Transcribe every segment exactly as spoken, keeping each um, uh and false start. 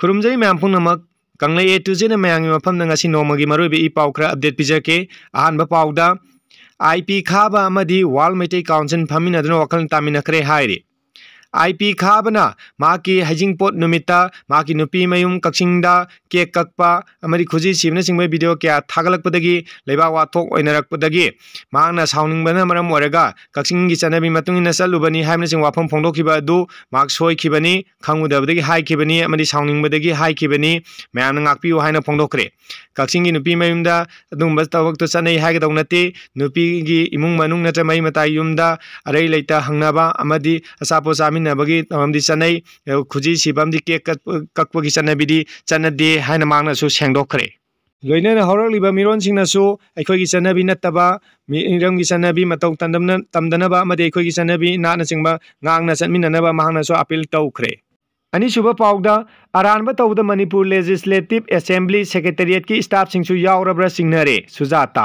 ꯈꯨꯔꯨꯝꯖꯔꯤ ꯃꯌꯥꯝ ꯄꯨꯝꯅꯃꯛ꯫ ꯀꯪꯂꯩ A to Zꯅ ꯃꯌꯥꯝꯒꯤ ꯃꯐꯝꯗ ꯉꯁꯤ ꯅꯣꯡꯃꯒꯤ ꯃꯔꯨꯑꯣꯏꯕ ꯏ ꯄꯥꯎ ꯈꯔ update ꯄꯤꯖꯔꯛꯀꯦ꯫ ꯑꯍꯥꯟꯕ ꯄꯥꯎꯗ, I P ꯈꯥꯕ ꯑꯃꯗꯤ World Meitei Council ꯐꯝꯃꯤꯟꯅꯗꯨꯅ ꯋꯥꯈꯜ ꯇꯥꯃꯤꯟꯅꯈ꯭ꯔꯦ ꯍꯥꯏꯔꯤ꯫ I P ꯈꯥꯕꯅ ꯃꯍꯥꯛꯀꯤ ꯍꯩꯖꯤꯡꯄꯣꯠ ꯅꯨꯃꯤꯠꯇ ꯃꯍꯥꯛꯀꯤ ꯅꯨꯄꯤ ꯃꯌꯨꯝ ꯀꯛꯆꯤꯡꯗ cake ꯀꯛꯄ ꯑꯃꯗꯤ ꯈꯨꯖꯤ ꯁꯤꯕꯅꯆꯤꯡꯕ video ꯀꯌꯥ ꯊꯥꯒꯠꯂꯛꯄꯗꯒꯤ ꯂꯩꯕꯥꯛ ꯋꯥꯊꯣꯛ ꯑꯣꯏꯅꯔꯛꯄꯗꯒꯤ ꯃꯍꯥꯛꯅ ꯁꯥꯎꯅꯤꯡꯕꯅ ꯃꯔꯝ ꯑꯣꯏꯔꯒ ꯀꯛꯆꯤꯡꯒꯤ ꯆꯠꯅꯕꯤ ꯃꯇꯨꯡ ꯏꯟꯅ ꯆꯠꯂꯨꯕꯅꯤ ꯍꯥꯏꯕꯅꯆꯤꯡꯕ ꯋꯥꯐꯝ ꯐꯣꯡꯗꯣꯛꯈꯤꯕ ꯑꯗꯨ ꯃꯍꯥꯛ ꯁꯣꯏꯈꯤꯕꯅꯤ, ꯈꯪꯉꯨꯗꯕꯗꯒꯤ ꯍꯥꯏꯈꯤꯕꯅꯤ ꯑꯃꯗꯤ ꯁꯥꯎꯅꯤꯡꯕꯗꯒꯤ ꯍꯥꯏꯈꯤꯕꯅꯤ, ꯃꯌꯥꯝꯅ ꯉꯥꯛꯄꯤꯌꯨ ꯍꯥꯏꯅ ꯐꯣꯡꯗꯣꯛꯈ꯭ꯔꯦ꯫ ꯀꯛꯆꯤꯡꯒꯤ ꯅꯨꯄꯤ ꯃꯌꯨꯝꯗ ꯑꯗꯨꯒꯨꯝꯕ ꯊꯕꯛꯇꯣ ꯆꯠꯅꯩ ꯍꯥꯏꯒꯗꯧ ꯅꯠꯇꯦ꯫ ꯅꯨꯄꯤꯒꯤ ꯏꯃꯨꯡ ꯃꯅꯨꯡ ꯅꯠꯇ꯭ꯔ ꯃꯔꯤ ꯃꯇꯥꯏ ꯌꯨꯝꯗ ꯑꯔꯩ ꯂꯩꯇ ꯍꯪꯅꯕ ꯑꯃꯗꯤ ꯑꯆꯥꯄꯣꯠ ꯆꯥꯃꯤꯟꯅꯕꯒꯤ ꯊꯧꯔꯝꯗꯤ ꯆꯠꯅꯩ꯫ ꯈꯨꯖꯤ ꯁꯤꯕ ꯑꯃꯗꯤ cake ꯀꯛꯄ-, ꯀꯛꯄꯒꯤ ꯆꯠꯅꯕꯤꯗꯤ ꯆꯠꯅꯗꯦ ꯍꯥꯏꯅ ꯃꯍꯥꯛꯅꯁꯨ ꯁꯦꯡꯗꯣꯛꯈ꯭ꯔꯦ꯫ ꯂꯣꯏꯅꯅ ꯍꯧꯔꯛꯂꯤꯕ ꯃꯤꯔꯣꯟꯁꯤꯡꯅꯁꯨ ꯑꯩꯈꯣꯏꯒꯤ ꯆꯠꯅꯕꯤ ꯅꯠꯇꯕ ꯃꯤꯔꯝꯒꯤ ꯆꯠꯅꯕꯤ ꯃꯇꯧ ꯇꯝꯗꯝꯅ-, ꯇꯝꯗꯅꯕ ꯑꯃꯗꯤ ꯑꯩꯈꯣꯏꯒꯤ ꯆꯠꯅꯕꯤ ꯅꯥꯠꯅꯆꯤꯡꯕ ꯉꯥꯛꯅ ꯆꯠꯃꯤꯟꯅꯅꯕ ꯃꯍꯥꯛꯅꯁꯨ appeal ꯇꯧꯈ꯭ꯔꯦ꯫ ꯑꯅꯤꯁꯨꯕ ꯄꯥꯎꯗ, ꯑꯔꯥꯟꯕ ꯇꯧꯕꯗ ꯃꯅꯤꯄꯨꯔ Legislative Assembly Secretariatꯀꯤ staffꯁꯤꯡꯁꯨ ꯌꯥꯎꯔꯕ꯭ꯔꯥ ꯆꯤꯡꯅꯔꯦ ꯁꯨꯖꯥꯇꯥ꯫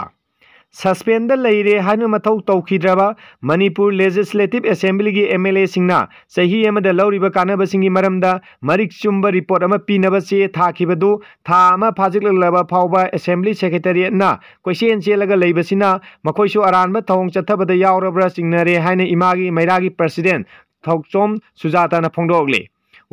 Suspendꯗ ꯂꯩꯔꯦ ꯍꯥꯏꯗꯨꯅ ꯃꯊꯧ ꯇꯧꯈꯤꯗ꯭ꯔꯕ ꯃꯅꯤꯄꯨꯔ Legislative Assemblyꯒꯤ MLAꯁꯤꯡꯅ ꯆꯍꯤ ꯑꯃꯗ ꯂꯧꯔꯤꯕ ꯀꯥꯟꯅꯕꯁꯤꯡꯒꯤ ꯃꯔꯝꯗ ꯃꯔꯤꯛ ꯆꯨꯝꯕ report ꯑꯃ ꯄꯤꯅꯕ ꯆꯦ ꯊꯥꯈꯤꯕꯗꯨ ꯊꯥ ꯑꯃ ꯐꯥꯖꯤꯜꯂꯛꯂꯕ ꯐꯥꯎꯕ Assembly Secretariatꯅ ꯀꯣꯏꯆꯦꯟ ꯆꯦꯜꯂꯒ ꯂꯩꯕꯁꯤꯅ ꯃꯈꯣꯏꯁꯨ ꯑꯔꯥꯟꯕ ꯊꯧꯑꯣꯡ ꯆꯠꯊꯕꯗ ꯌꯥꯎꯔꯕ꯭ꯔꯥ ꯆꯤꯡꯅꯔꯦ ꯍꯥꯏꯅ ꯏꯃꯥꯒꯤ ꯃꯩꯔꯥꯒꯤ President ꯊꯧꯆꯣꯝ ꯁꯨꯖꯥꯇꯥꯅ ꯐꯣꯡꯗꯣꯛꯂꯤ꯫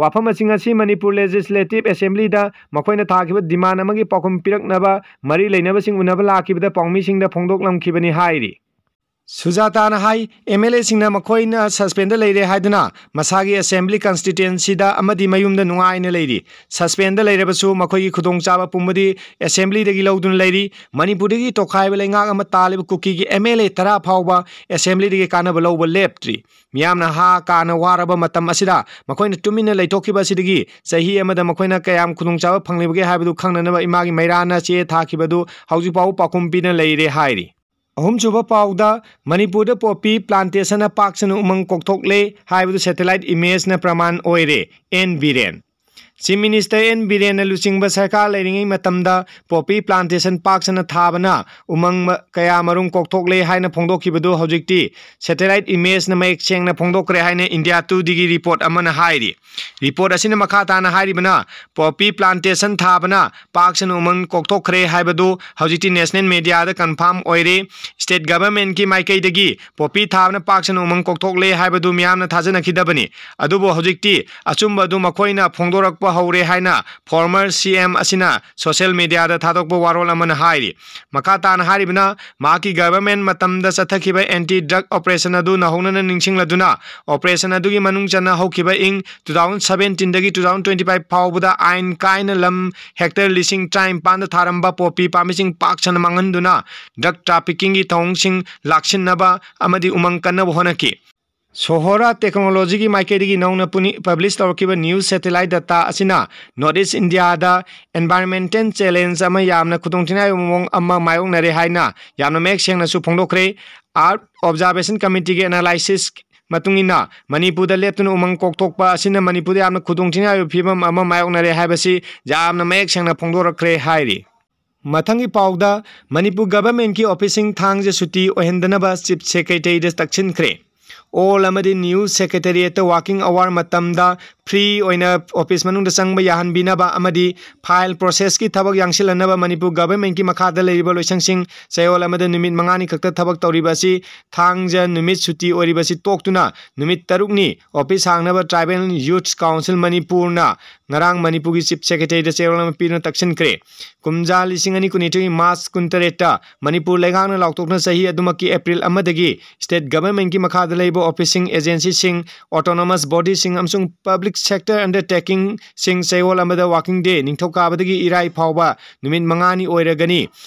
ꯋꯥꯐꯝ ꯑꯁꯤꯡ ꯑꯁꯤ ꯃꯅꯤꯄꯨꯔ Legislative Assemblyꯗ ꯃꯈꯣꯏꯅ ꯊꯥꯈꯤꯕ demand ꯑꯃꯒꯤ ꯄꯥꯎꯈꯨꯝ ꯄꯤꯔꯛꯅꯕ ꯃꯔꯤ ꯂꯩꯅꯕꯁꯤꯡ ꯎꯅꯕ ꯂꯥꯛꯈꯤꯕꯗ ꯄꯥꯎꯃꯤꯁꯤꯡꯗ ꯐꯣꯡꯗꯣꯛꯂꯝꯈꯤꯕꯅꯤ ꯍꯥꯏꯔꯤ꯫ ꯁꯨꯖꯥꯇꯥꯅ ꯍꯥꯏ, MLAꯁꯤꯡꯅ ꯃꯈꯣꯏꯅ suspendꯗ ꯂꯩꯔꯦ ꯍꯥꯏꯗꯨꯅ ꯃꯁꯥꯒꯤ Assembly constituencyꯗ ꯑꯃꯗꯤ ꯃꯌꯨꯝꯗ ꯅꯨꯡꯉꯥꯏꯅ ꯂꯩꯔꯤ꯫ Suspendꯗ ꯂꯩꯔꯕꯁꯨ ꯃꯈꯣꯏꯒꯤ ꯈꯨꯗꯣꯡꯆꯥꯕ ꯄꯨꯝꯕꯗꯤ Assemblyꯗꯒꯤ ꯂꯧꯗꯨꯅ ꯂꯩꯔꯤ꯫ ꯃꯅꯤꯄꯨꯔꯗꯒꯤ ꯇꯣꯈꯥꯏꯕ ꯂꯩꯉꯥꯛ ꯑꯃ ꯇꯥꯜꯂꯤꯕ ꯀꯨꯀꯤꯒꯤ MLA ꯇꯔꯥ ꯐꯥꯎꯕ Assemblyꯗꯒꯤ ꯀꯥꯟꯅꯕ ꯂꯧꯕ ꯂꯦꯞꯇ꯭ꯔꯤ꯫ ꯃꯤꯌꯥꯝꯅ ꯍꯥ ꯀꯥꯅ ꯋꯥꯔꯕ ꯃꯇꯝ ꯑꯁꯤꯗ ꯃꯈꯣꯏꯅ ꯇꯨꯃꯤꯟꯅ ꯂꯩꯊꯣꯛꯈꯤꯕ ꯑꯁꯤꯗꯒꯤ ꯆꯍꯤ ꯑꯃꯗ ꯃꯈꯣꯏꯅ ꯀꯌꯥꯝ ꯈꯨꯗꯣꯡꯆꯥꯕ ꯐꯪꯂꯤꯕꯒꯦ ꯍꯥꯏꯕꯗꯨ ꯈꯪꯅꯅꯕ ꯏꯃꯥꯒꯤ ꯃꯩꯔꯥꯅ ꯆꯦ ꯊꯥꯈꯤꯕꯗꯨ ꯍꯧꯖꯤꯛ ꯐꯥꯎꯕ ꯄꯥꯎꯈꯨꯝ ꯄꯤꯗꯅ ꯂꯩꯔꯦ ꯍꯥꯏꯔꯤ꯫ ꯑꯍꯨꯝꯁꯨꯕ ꯄꯥꯎꯗ, ꯃꯅꯤꯄꯨꯔꯗ poppy plantationꯅ ꯄꯥꯛ ꯁꯟꯅ ꯎꯃꯪ ꯀꯣꯛꯊꯣꯛꯂꯦ ꯍꯥꯏꯕꯗꯨ satellite imageꯅ ꯄ꯭ꯔꯃꯥꯟ ꯑꯣꯏꯔꯦ, N Biren. Chief Minister N Birenna ꯂꯨꯆꯤꯡꯕ ꯁꯔꯀꯥꯔ ꯂꯩꯔꯤꯉꯩ ꯃꯇꯝꯗ poppy plantation ꯄꯥꯛ ꯁꯟꯅ ꯊꯥꯕꯅ ꯎꯃꯪ ꯃ-, ꯀꯌꯥ ꯃꯔꯨꯝ ꯀꯣꯛꯊꯣꯛꯂꯦ ꯍꯥꯏꯅ ꯐꯣꯡꯗꯣꯛꯈꯤꯕꯗꯨ ꯍꯧꯖꯤꯛꯇꯤ satellite imageꯅ ꯃꯌꯦꯛ ꯁꯦꯡꯅ ꯐꯣꯡꯗꯣꯛꯈ꯭ꯔꯦ ꯍꯥꯏꯅ India Today-ꯒꯤ report ꯑꯃꯅ ꯍꯥꯏꯔꯤ꯫ Report ꯑꯁꯤꯅ ꯃꯈꯥ ꯇꯥꯅ ꯍꯥꯏꯔꯤꯕꯅ, poppy plantation ꯊꯥꯕꯅ ꯄꯥꯛ ꯁꯟꯅ ꯎꯃꯪ ꯀꯣꯛꯊꯣꯛꯈ꯭ꯔꯦ ꯍꯥꯏꯕꯗꯨ ꯍꯧꯖꯤꯛꯇꯤ national media-ꯗ confirm ꯑꯣꯏꯔꯦ꯫ State government-ꯀꯤ ꯃꯥꯏꯀꯩꯗꯒꯤ poppy ꯊꯥꯕꯅ ꯄꯥꯛ ꯁꯟꯅ ꯎꯃꯪ ꯀꯣꯛꯊꯣꯛꯂꯦ ꯍꯥꯏꯕꯗꯨ ꯃꯤꯌꯥꯝꯅ ꯊꯥꯖꯅꯈꯤꯗꯕꯅꯤ꯫ ꯑꯗꯨꯕꯨ ꯍꯧꯖꯤꯛꯇꯤ ꯑꯆꯨꯝꯕ ꯑꯗꯨ ꯃꯈꯣꯏꯅ ꯐꯣꯡꯗꯣꯔꯛꯄ ꯍꯧꯔꯦ ꯍꯥꯏꯅ former C M ꯑꯁꯤꯅ social media-ꯗ ꯊꯥꯗꯣꯛꯄ ꯋꯥꯔꯣꯜ ꯑꯃꯅ ꯍꯥꯏꯔꯤ꯫ ꯃꯈꯥ ꯇꯥꯅ ꯍꯥꯏꯔꯤꯕꯅ, ꯃꯍꯥꯛꯀꯤ government ꯃꯇꯝꯗ ꯆꯠꯊꯈꯤꯕ anti drug operation ꯑꯗꯨ ꯅꯧꯍꯧꯅꯅ ꯅꯤꯡꯁꯤꯡꯂꯗꯨꯅ, operation ꯑꯗꯨꯒꯤ ꯃꯅꯨꯡ ꯆꯟꯅ ꯍꯧꯈꯤꯕ ꯏꯪ two thousand seventeen-ꯗꯒꯤ two thousand twenty-five ꯐꯥꯎꯕꯗ ꯑꯥꯏꯟ ꯀꯥꯏꯅ ꯂꯝ hectare ꯂꯤꯁꯤꯡ ꯇꯔꯥꯅꯤꯄꯥꯟꯗ ꯊꯥꯔꯝꯕ poppy ꯄꯥꯝꯕꯤꯁꯤꯡ ꯄꯥꯛ ꯁꯟꯅ ꯃꯥꯡꯍꯟꯗꯨꯅ drug trafficking-ꯒꯤ ꯊꯧꯑꯣꯡꯁꯤꯡ ꯂꯥꯛꯁꯤꯟꯅꯕ ꯑꯃꯗꯤ ꯎꯃꯪ ꯀꯟꯅꯕ ꯍꯣꯠꯅꯈꯤ꯫ Sohora Technology-ꯒꯤ ꯃꯥꯏꯀꯩꯗꯒꯤ ꯅꯧꯅ ꯄꯨꯅꯤ-, publish ꯇꯧꯔꯛꯈꯤꯕ news satellite data ꯑꯁꯤꯅ North East India-ꯗ environmental challenge ꯑꯃ ꯌꯥꯝꯅ ꯈꯨꯗꯣꯡꯊꯤꯅꯤꯡꯉꯥꯏ ꯑꯣꯏꯕ ꯃꯑꯣꯡ ꯑꯃ ꯃꯥꯌꯣꯛꯅꯔꯦ ꯍꯥꯏꯅ ꯌꯥꯝꯅ ꯃꯌꯦꯛ ꯁꯦꯡꯅꯁꯨ ꯐꯣꯡꯗꯣꯛꯈ꯭ꯔꯦ꯫ Earth Observation Committee-ꯒꯤ analysis ꯃꯇꯨꯡ ꯏꯟꯅ, ꯃꯅꯤꯄꯨꯔꯗ ꯂꯦꯞꯇꯅ ꯎꯃꯪ ꯀꯣꯛꯊꯣꯛꯄ ꯑꯁꯤꯅ ꯃꯅꯤꯄꯨꯔꯗ ꯌꯥꯝꯅ ꯈꯨꯗꯣꯡꯊꯤꯅꯤꯡꯉꯥꯏ ꯑꯣꯏꯕ ꯐꯤꯕꯝ ꯑꯃ ꯃꯥꯌꯣꯛꯅꯔꯦ ꯍꯥꯏꯕꯁꯤ ꯌꯥꯝꯅ ꯃꯌꯦꯛ ꯁꯦꯡꯅ ꯐꯣꯡꯗꯣꯔꯛꯈ꯭ꯔꯦ ꯍꯥꯏꯔꯤ꯫ ꯃꯊꯪꯒꯤ ꯄꯥꯎꯗ, ꯃꯅꯤꯄꯨꯔ government-ꯀꯤ office-ꯁꯤꯡ ꯊꯥꯡꯖ ꯁꯨꯇꯤ ꯑꯣꯏꯍꯟꯗꯅꯕ Chief Secretary-ꯗ ꯇꯛꯁꯤꯟꯈ꯭ꯔꯦ꯫ All ꯑꯃꯗꯤ new secretariat-ꯇ working hour ꯃꯇꯝꯗ free ꯑꯣꯏꯅ office ꯃꯅꯨꯡꯗ ꯆꯪꯕ ꯌꯥꯍꯟꯕꯤꯅꯕ ꯑꯃꯗꯤ file process-ꯀꯤ ꯊꯕꯛ ꯌꯥꯡꯁꯤꯜꯍꯟꯅꯕ ꯃꯅꯤꯄꯨꯔ government-ꯀꯤ ꯃꯈꯥꯗ ꯂꯩꯔꯤꯕ ꯂꯣꯏꯁꯪꯁꯤꯡ ꯆꯌꯣꯜ ꯑꯃꯗ ꯅꯨꯃꯤꯠ ꯃꯉꯥꯅꯤ ꯈꯛꯇ ꯊꯕꯛ ꯇꯧꯔꯤꯕ ꯑꯁꯤ ꯊꯥꯡꯖ ꯅꯨꯃꯤꯠ ꯁꯨꯇꯤ ꯑꯣꯏꯔꯤꯕꯁꯤ ꯇꯣꯛꯇꯨꯅ ꯅꯨꯃꯤꯠ ꯇꯔꯨꯛꯅꯤ office ꯍꯥꯡꯅꯕ Tribal Youth Council ꯃꯅꯤꯄꯨꯔꯅ ꯉꯔꯥꯡ ꯃꯅꯤꯄꯨꯔꯒꯤ Chief Secretary-ꯗ ꯆꯌꯣꯜ ꯑꯃ ꯄꯤꯗꯨꯅ ꯇꯛꯁꯤꯟꯈ꯭ꯔꯦ꯫ ꯀꯨꯝꯖꯥ ꯂꯤꯁꯤꯡ ꯑꯅꯤ ꯀꯨꯟꯅꯤꯊꯣꯏꯒꯤ March ꯀꯨꯟꯇꯔꯦꯠꯇ ꯃꯅꯤꯄꯨꯔ ꯂꯩꯉꯥꯛꯅ ꯂꯥꯎꯊꯣꯛꯇꯨꯅ ꯆꯍꯤ ꯑꯗꯨꯃꯛꯀꯤ April ꯑꯃꯗꯒꯤ state government-ꯀꯤ ꯃꯈꯥꯗ ꯂꯩꯕ office-ꯁꯤꯡ, agency-ꯁꯤꯡ, autonomous body-ꯁꯤꯡ ꯑꯃꯁꯨꯡ public sector undertaking-ꯁꯤꯡ ꯆꯌꯣꯜ ꯑꯃꯗ working day, ꯅꯤꯡꯊꯧꯀꯥꯕꯗꯒꯤ ꯏꯔꯥꯏ ꯐꯥꯎꯕ ꯅꯨꯃꯤꯠ ꯃꯉꯥꯅꯤ ꯑꯣꯏꯔꯒꯅꯤ꯫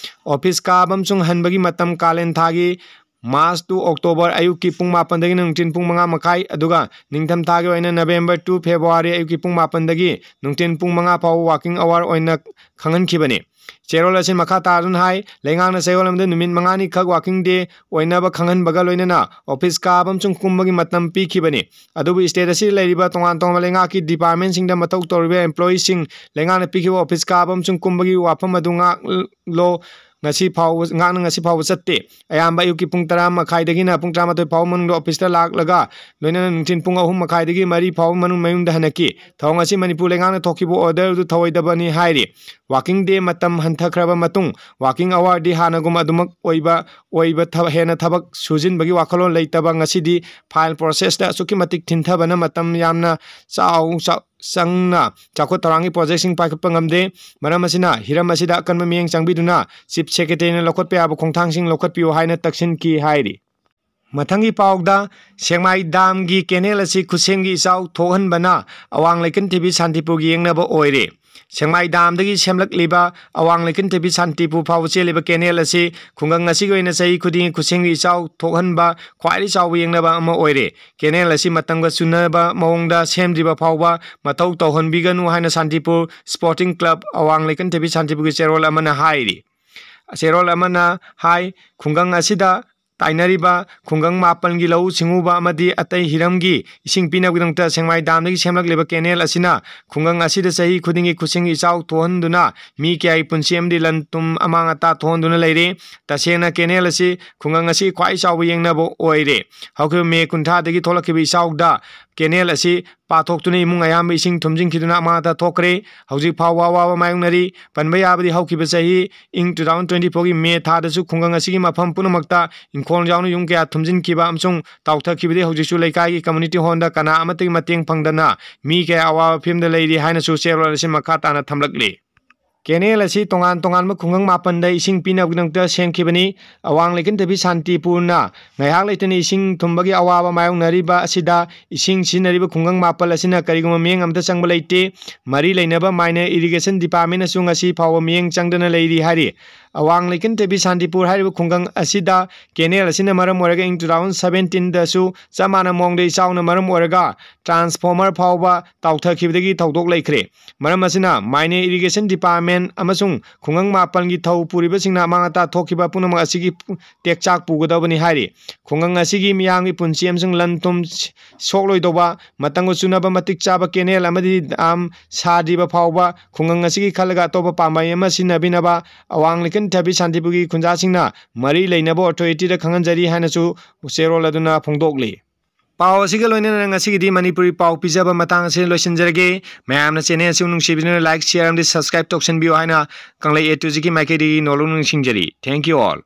Office ꯀꯥꯕ ꯑꯃꯁꯨꯡ ꯍꯟꯕꯒꯤ ꯃꯇꯝ ꯀꯥꯂꯦꯟ ꯊꯥꯒꯤ March to October ꯑꯌꯨꯛꯀꯤ ꯄꯨꯡ ꯃꯥꯄꯟꯗꯒꯤꯅ ꯅꯨꯡꯊꯤꯟ ꯄꯨꯡ ꯃꯉꯥ ꯃꯈꯥꯏ, ꯑꯗꯨꯒ ꯅꯤꯡꯊꯝꯊꯥꯒꯤ ꯑꯣꯏꯅ November to February ꯑꯌꯨꯛꯀꯤ ꯄꯨꯡ ꯃꯥꯄꯟꯗꯒꯤ ꯅꯨꯡꯊꯤꯟ ꯄꯨꯡ ꯃꯉꯥ ꯐꯥꯎꯕ working hour ꯑꯣꯏꯅ ꯈꯪꯍꯟꯈꯤꯕꯅꯤ꯫ ꯆꯦꯔꯣꯜ ꯑꯁꯤ ꯃꯈꯥ ꯇꯥꯗꯨꯅ ꯍꯥꯏ, ꯂꯩꯉꯥꯛꯅ ꯆꯌꯣꯜ ꯑꯃꯗ ꯅꯨꯃꯤꯠ ꯃꯉꯥꯅꯤ ꯈꯛ working day ꯑꯣꯏꯅꯕ ꯈꯪꯍꯟꯕꯒ ꯂꯣꯏꯅꯅ office ꯀꯥꯕ ꯑꯃꯁꯨꯡ ꯀꯨꯝꯕꯒꯤ ꯃꯇꯝ ꯄꯤꯈꯤꯕꯅꯤ꯫ ꯑꯗꯨꯕꯨ state ꯑꯁꯤꯗ ꯂꯩꯔꯤꯕ ꯇꯣꯉꯥꯟ ꯇꯣꯉꯥꯟꯕ ꯂꯩꯉꯥꯛꯀꯤ department ꯁꯤꯡꯗ ꯃꯊꯧ ꯇꯧꯔꯤꯕ employee ꯁꯤꯡ ꯂꯩꯉꯥꯛꯅ ꯄꯤꯈꯤꯕ office ꯀꯥꯕ ꯑꯃꯁꯨꯡ ꯀꯨꯝꯕꯒꯤ ꯋꯥꯐꯝ ꯑꯗꯨ ꯉꯥꯛꯂꯣ ꯉꯁꯤ ꯐꯥꯎꯕ, ꯉꯥꯛꯅ ꯉꯁꯤ ꯐꯥꯎꯕ ꯆꯠꯇꯦ꯫ ꯑꯌꯥꯝꯕ ꯑꯌꯨꯛꯀꯤ ꯄꯨꯡ ꯇꯔꯥ ꯃꯈꯥꯏꯗꯒꯤꯅ ꯄꯨꯡ ꯇꯔꯥꯃꯥꯊꯣꯏ ꯐꯥꯎꯕ ꯃꯅꯨꯡꯗ office ꯇ ꯂꯥꯛꯂꯒ ꯂꯣꯏꯅꯅ ꯅꯨꯡꯊꯤꯜ ꯄꯨꯡ ꯑꯍꯨꯝ ꯃꯈꯥꯏꯗꯒꯤ ꯃꯔꯤ ꯐꯥꯎꯕ ꯃꯅꯨꯡ ꯃꯌꯨꯝꯗ ꯍꯟꯅꯈꯤ꯫ ꯊꯧꯑꯣꯡ ꯑꯁꯤ ꯃꯅꯤꯄꯨꯔ ꯂꯩꯉꯥꯛꯅ ꯊꯣꯛꯈꯤꯕ order ꯑꯗꯨ ꯊꯧꯑꯣꯏꯗꯕꯅꯤ ꯍꯥꯏꯔꯤ꯫ Working day ꯃꯇꯝ ꯍꯟꯊꯈ꯭ꯔꯕ ꯃꯇꯨꯡ working hour ꯗꯤ ꯍꯥꯟꯅꯒꯨꯝ ꯑꯗꯨꯃꯛ ꯑꯣꯏꯕ, ꯑꯣꯏꯕ ꯊꯕ-, ꯍꯦꯟꯅ ꯊꯕꯛ ꯁꯨꯖꯤꯟꯕꯒꯤ ꯋꯥꯈꯜꯂꯣꯟ ꯂꯩꯇꯕ ꯉꯁꯤꯗꯤ file process ꯇ ꯑꯁꯨꯛꯀꯤ ꯃꯇꯤꯛ ꯊꯤꯟꯊꯕꯅ ꯃꯇꯝ ꯌꯥꯝꯅ ꯆꯥꯎ-, ꯆꯥꯎ-, ꯆꯪꯅ ꯆꯥꯎꯈꯠ ꯊꯧꯔꯥꯡꯒꯤ project ꯁꯤꯡ ꯄꯥꯏꯈꯠꯄ ꯉꯝꯗꯦ꯫ ꯃꯔꯝ ꯑꯁꯤꯅ ꯍꯤꯔꯝ ꯑꯁꯤꯗ ꯑꯀꯟꯕ ꯃꯤꯠꯌꯦꯡ ꯆꯪꯕꯤꯗꯨꯅ Chief Secretary ꯅ ꯂꯧꯈꯠꯄ ꯌꯥꯕ ꯈꯣꯡꯊꯥꯡꯁꯤꯡ ꯂꯧꯈꯠꯄꯤꯌꯨ ꯍꯥꯏꯅ ꯇꯛꯁꯤꯟꯈꯤ ꯍꯥꯏꯔꯤ꯫ ꯃꯊꯪꯒꯤ ꯄꯥꯎꯗ, ꯁꯦꯛꯃꯥꯏ dam ꯒꯤ canal ꯑꯁꯤ ꯈꯨꯠꯁꯦꯝꯒꯤ ꯏꯆꯥꯎ ꯊꯣꯛꯍꯟꯕꯅ ꯑꯋꯥꯡ ꯂꯩꯀꯟꯊꯤꯕꯤ ꯁꯥꯟꯇꯤꯄꯨꯔꯒꯤ ꯌꯦꯡꯅꯕ ꯑꯣꯏꯔꯦ꯫ ꯁꯦꯛꯃꯥꯏ dam ꯗꯒꯤ ꯁꯦꯝꯂꯛꯂꯤꯕ ꯑꯋꯥꯡ ꯂꯩꯀꯟꯊꯤꯕꯤ ꯁꯥꯟꯇꯤꯄꯨꯔ ꯐꯥꯎꯕ ꯆꯦꯜꯂꯤꯕ canal ꯑꯁꯤ ꯈꯨꯡꯒꯪ ꯑꯁꯤꯒꯤ ꯑꯣꯏꯅ ꯆꯍꯤ ꯈꯨꯗꯤꯡꯒꯤ ꯈꯨꯠꯁꯦꯝꯒꯤ ꯏꯆꯥꯎ ꯊꯣꯛꯍꯟꯕ ꯈ꯭ꯋꯥꯏꯗꯒꯤ ꯆꯥꯎꯕ ꯌꯦꯡꯅꯕ ꯑꯃ ꯑꯣꯏꯔꯦ꯫ Canal ꯑꯁꯤ ꯃꯇꯝꯒ ꯆꯨꯅꯕ ꯃꯑꯣꯡꯗ ꯁꯦꯝꯗ꯭ꯔꯤꯕ ꯐꯥꯎꯕ ꯃꯊꯧ ꯇꯧꯍꯟꯕꯤꯒꯅꯨ ꯍꯥꯏꯅ ꯁꯥꯟꯇꯤꯄꯨꯔ Sporting Club, ꯑꯋꯥꯡ ꯂꯩꯀꯟꯊꯤꯕꯤ ꯁꯥꯟꯇꯤꯄꯨꯔꯒꯤ ꯆꯦꯔꯣꯜ ꯑꯃꯅ ꯍꯥꯏꯔꯤ꯫ ꯆꯦꯔꯣꯜ ꯑꯃꯅ ꯍꯥꯏ, ꯈꯨꯡꯒꯪ ꯑꯁꯤꯗ ꯇꯥꯏꯅꯔꯤꯕ ꯈꯨꯡꯒꯪ ꯃꯥꯄꯟꯒꯤ ꯂꯧꯎ ꯁꯤꯡꯎꯕ ꯑꯃꯗꯤ ꯑꯇꯩ ꯍꯤꯔꯝꯒꯤ ꯏꯁꯤꯡ ꯄꯤꯅꯕꯒꯤꯗꯃꯛꯇ ꯁꯦꯛꯃꯥꯏ dam ꯗꯒꯤ ꯁꯦꯝꯂꯛꯂꯤꯕ canal ꯑꯁꯤꯅ ꯈꯨꯡꯒꯪ ꯑꯁꯤꯗ ꯆꯍꯤ ꯈꯨꯗꯤꯡꯒꯤ ꯈꯨꯠꯁꯦꯝꯒꯤ ꯏꯆꯥꯎ ꯊꯣꯛꯍꯟꯗꯨꯅ ꯃꯤ ꯀꯌꯥꯒꯤ ꯄꯨꯟꯁꯤ ꯑꯃꯗꯤ ꯂꯟ ꯊꯨꯝ ꯑꯃꯥꯡ ꯑꯇꯥ ꯊꯣꯛꯍꯟꯗꯨꯅ ꯂꯩꯔꯦ꯫ ꯇꯁꯦꯡꯅ canal ꯑꯁꯤ ꯈꯨꯡꯒꯪ ꯑꯁꯤꯒꯤ ꯈ꯭ꯋꯥꯏ ꯆꯥꯎꯕ ꯌꯦꯡꯅꯕ ꯑꯣꯏꯔꯦ꯫ ꯍꯧꯈꯤꯕ May ꯀꯨꯟꯊ꯭ꯔꯥꯗꯒꯤ ꯊꯣꯛꯂꯛꯈꯤꯕ ꯏꯆꯥꯎꯗ canal ꯑꯁꯤ ꯄꯥꯊꯣꯛꯇꯨꯅ ꯏꯃꯨꯡ ꯑꯌꯥꯝꯕ ꯏꯁꯤꯡ ꯊꯨꯝꯖꯤꯟꯈꯤꯗꯨꯅ ꯑꯃꯥꯡ ꯑꯇꯥ ꯊꯣꯛꯈ꯭ꯔꯦ꯫ ꯍꯧꯖꯤꯛ ꯐꯥꯎꯕ ꯑꯋꯥꯕ ꯃꯥꯌꯣꯛꯅꯔꯤ꯫ ꯄꯟꯕ ꯌꯥꯕꯗꯤ ꯍꯧꯈꯤꯕ ꯆꯍꯤ ꯏꯪ two thousand twenty four ꯒꯤ May ꯊꯥꯗꯁꯨ ꯈꯨꯡꯒꯪ ꯑꯁꯤꯒꯤ ꯃꯐꯝ ꯄꯨꯝꯅꯃꯛꯇ ꯏꯪꯈꯣꯜ ꯌꯥꯎꯅ ꯌꯨꯝ ꯀꯌꯥ ꯊꯨꯝꯖꯤꯟꯈꯤꯕ ꯑꯃꯁꯨꯡ ꯇꯥꯎꯊꯈꯤꯕꯗꯒꯤ ꯍꯧꯖꯤꯛꯁꯨ ꯂꯩꯀꯥꯏꯒꯤ community hall ꯗ ꯀꯅꯥ ꯑꯃꯠꯇꯒꯤ ꯃꯇꯦꯡ ꯐꯪꯗꯅ ꯃꯤ ꯀꯌꯥ ꯑꯋꯥꯕ ꯐꯤꯕꯝꯗ ꯂꯩꯔꯤ ꯍꯥꯏꯅꯁꯨ ꯆꯦꯔꯣꯜ ꯑꯁꯤ ꯃꯈꯥ ꯇꯥꯅ ꯊꯝꯂꯛꯂꯤ꯫ ꯀꯦꯅꯦꯜ ꯑꯁꯤ ꯇꯣꯉꯥꯟ ꯇꯣꯉꯥꯟꯕ ꯈꯨꯡꯒꯪ ꯃꯥꯄꯟꯗ ꯏꯁꯤꯡ ꯄꯤꯅꯕꯒꯤꯗꯃꯛꯇ ꯁꯦꯝꯈꯤꯕꯅꯤ꯫ ꯑꯋꯥꯡ ꯂꯩꯀꯟꯊꯕꯤ ꯁꯥꯟꯇꯤꯄꯨꯔꯅ ꯉꯥꯏꯍꯥꯛ ꯂꯩꯇꯅ ꯏꯁꯤꯡ ꯊꯨꯝꯕꯒꯤ ꯑꯋꯥꯕ ꯃꯥꯌꯣꯛꯅꯔꯤꯕ ꯑꯁꯤꯗ ꯏꯁꯤꯡ ꯁꯤꯖꯤꯟꯅꯔꯤꯕ ꯈꯨꯡꯒꯪ ꯃꯥꯄꯜ ꯑꯁꯤꯅ ꯀꯔꯤꯒꯨꯝꯕ ꯃꯤꯠꯌꯦꯡ ꯑꯃꯠꯇ ꯆꯪꯕ ꯂꯩꯇꯦ꯫ ꯃꯔꯤ ꯂꯩꯅꯕ ꯃꯥꯏꯅ ꯏꯔꯤꯒꯦꯁꯟ ꯗꯤꯄꯥꯔꯠꯃꯦꯟꯅꯁꯨ ꯉꯁꯤ ꯐꯥꯎꯕ ꯃꯤꯠꯌꯦꯡ ꯆꯪꯗꯅ ꯂꯩꯔꯤ ꯍꯥꯏꯔꯤ꯫ ꯑꯋꯥꯡ ꯂꯩꯀꯟꯊꯕꯤ ꯁꯥꯟꯇꯤꯄꯨꯔ ꯍꯥꯏꯔꯤꯕ ꯈꯨꯡꯒꯪ ꯑꯁꯤꯗ ꯀꯦꯅꯦꯜ ꯑꯁꯤꯅ ꯃꯔꯝ ꯑꯣꯏꯔꯒ ꯏꯪ ꯇꯨ ꯊꯥꯎꯖꯟ ꯁꯕꯦꯟꯇꯤꯟꯗꯁꯨ ꯆꯞ ꯃꯥꯟꯅꯕ ꯃꯑꯣꯡꯗ ꯏꯆꯥꯎꯅ ꯃꯔꯝ ꯑꯣꯏꯔꯒ ꯇ꯭ꯔꯥꯟꯁꯐꯣꯔꯃꯔ ꯐꯥꯎꯕ ꯇꯥꯎꯊꯈꯤꯕꯗꯒꯤ ꯊꯧꯗꯣꯛ ꯂꯩꯈ꯭ꯔꯦ꯫ ꯃꯔꯝ ꯑꯁꯤꯅ ꯃꯥꯏꯅ ꯏꯔꯤꯒꯦꯁꯟ ꯗꯤꯄꯥꯔꯠꯃꯦꯟ ꯑꯃꯁꯨꯡ ꯈꯨꯡꯒꯪ ꯃꯥꯄꯜꯒꯤ ꯊꯧ ꯄꯨꯔꯤꯕꯁꯤꯡꯅ ꯑꯃꯥꯡ ꯑꯇꯥ ꯊꯣꯛꯈꯤꯕ ꯄꯨꯝꯅꯃꯛ ꯑꯁꯤꯒꯤ ꯇꯦꯛꯆꯥꯛ ꯄꯨꯒꯗꯕꯅꯤ ꯍꯥꯏꯔꯤ꯫ ꯈꯨꯡꯒꯪ ꯑꯁꯤꯒꯤ ꯃꯤꯌꯥꯝꯒꯤ ꯄꯨꯟꯁꯤ ꯑꯃꯁꯨꯡ ꯂꯟ ꯊꯨꯝ ꯁꯣꯛꯂꯣꯏꯗꯧꯕ ꯃꯇꯝꯒ ꯆꯨꯅꯕ ꯃꯇꯤꯛ ꯆꯥꯕ ꯀꯦꯅꯦꯜ ꯑꯃꯗꯤ ꯗꯥꯝ ꯁꯥꯗ꯭ꯔꯤꯕ ꯐꯥꯎꯕ ꯈꯨꯡꯒꯪ ꯑꯁꯤꯒꯤ ꯈꯜꯂꯒ ꯑꯇꯣꯞꯄ ꯄꯥꯝꯕꯩ ꯑꯃ ꯁꯤꯖꯤꯟꯅꯕꯤꯅꯕ ꯑꯋꯥꯡ ꯂꯩꯀꯟꯊꯕꯤ ꯁꯥꯟꯇꯤꯄꯨꯔꯒꯤ ꯈꯨꯟꯖꯥꯁꯤꯡꯅ ꯃꯔꯤ ꯂꯩꯅꯕ ꯑꯣꯊꯣꯔꯤꯇꯤꯗ ꯈꯪꯍꯟꯖꯔꯤ ꯍꯥꯏꯅꯁꯨ ꯆꯦꯔꯣꯜ ꯑꯗꯨꯅ ꯐꯣꯡꯗꯣꯛꯂꯤ꯫ ꯄꯥꯎ ꯑꯁꯤꯒ ꯂꯣꯏꯅꯅ ꯉꯁꯤꯒꯤꯗꯤ ꯃꯅꯤꯄꯨꯔꯤ ꯄꯥꯎ ꯄꯤꯖꯕ ꯃꯇꯥꯡ ꯑꯁꯤꯗ ꯂꯣꯏꯁꯤꯟꯖꯔꯒꯦ꯫ ꯃꯌꯥꯝꯅ ꯆꯦꯅꯦꯜ ꯑꯁꯤꯕꯨ ꯅꯨꯡꯁꯤꯕꯤꯗꯨꯅ ꯂꯥꯏꯛ, ꯁꯤꯌꯔ ꯑꯃꯗꯤ ꯁꯕꯁꯀ꯭ꯔꯥꯏꯕ ꯇꯧꯁꯟꯕꯤꯌꯨ ꯍꯥꯏꯅ ꯀꯪꯂꯩ A to Zꯒꯤ ꯃꯥꯏꯀꯩꯗꯒꯤ ꯅꯣꯜꯂꯨꯛꯅ ꯅꯤꯡꯁꯤꯡꯖꯔꯤ꯫ Thank you all꯫